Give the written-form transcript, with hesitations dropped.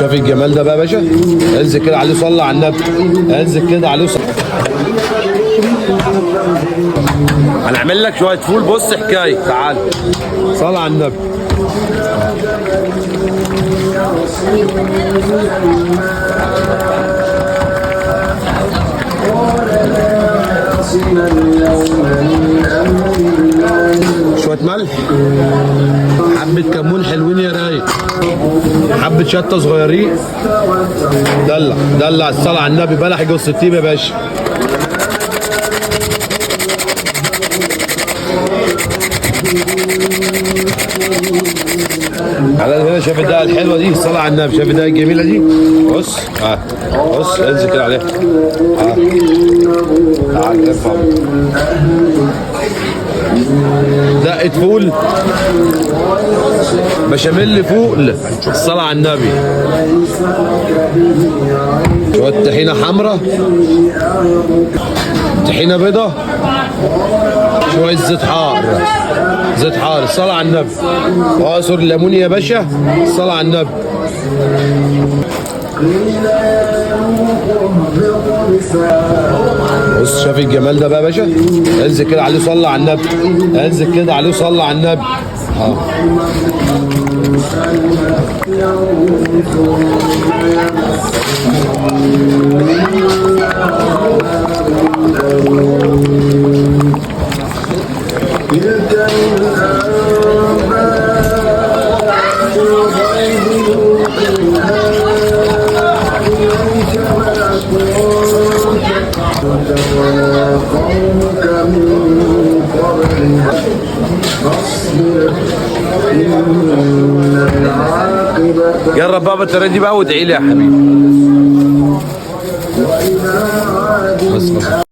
شايف الجمال ده بقى يا باشا؟ انزل كده عليه، صلى على النبي، انزل كده عليه صلى. هنعمل لك شوية فول، بص حكاية، تعال صلى على النبي. شوية ملح، حبه كمون حلوين يا رايق، حبه شطه صغيرين. دلع دلع، الصلاة على النبي، بلح جوز الطيب يا باشا. على هنا شايف الدقة الحلوة دي؟ الصلاة على النبي، شايف الدقة الجميلة دي؟ بص بص، انزل كده عليها. تعال ارفع دقة فول، بشاميل فول، الصلاة على النبي. شوية طحينة حمراء، طحينة بيضة، شوية زيت حار، زيت حار، الصلاة على النبي. اعصر الليمون يا باشا، الصلاة على النبي. بص شايف الجمال ده بقى يا باشا؟ انزل كده عليه، صلى على النبي، انزل كده عليه، صلى على النبي. تلك من أنباء الغيب نوحيها إليك ما كنت ولا قومك من قبل، فاصبر إن العاقبة. جرب بقى بالطريقة دي بقى وادعي لي يا حبيبي. وإلى عاد بس بس.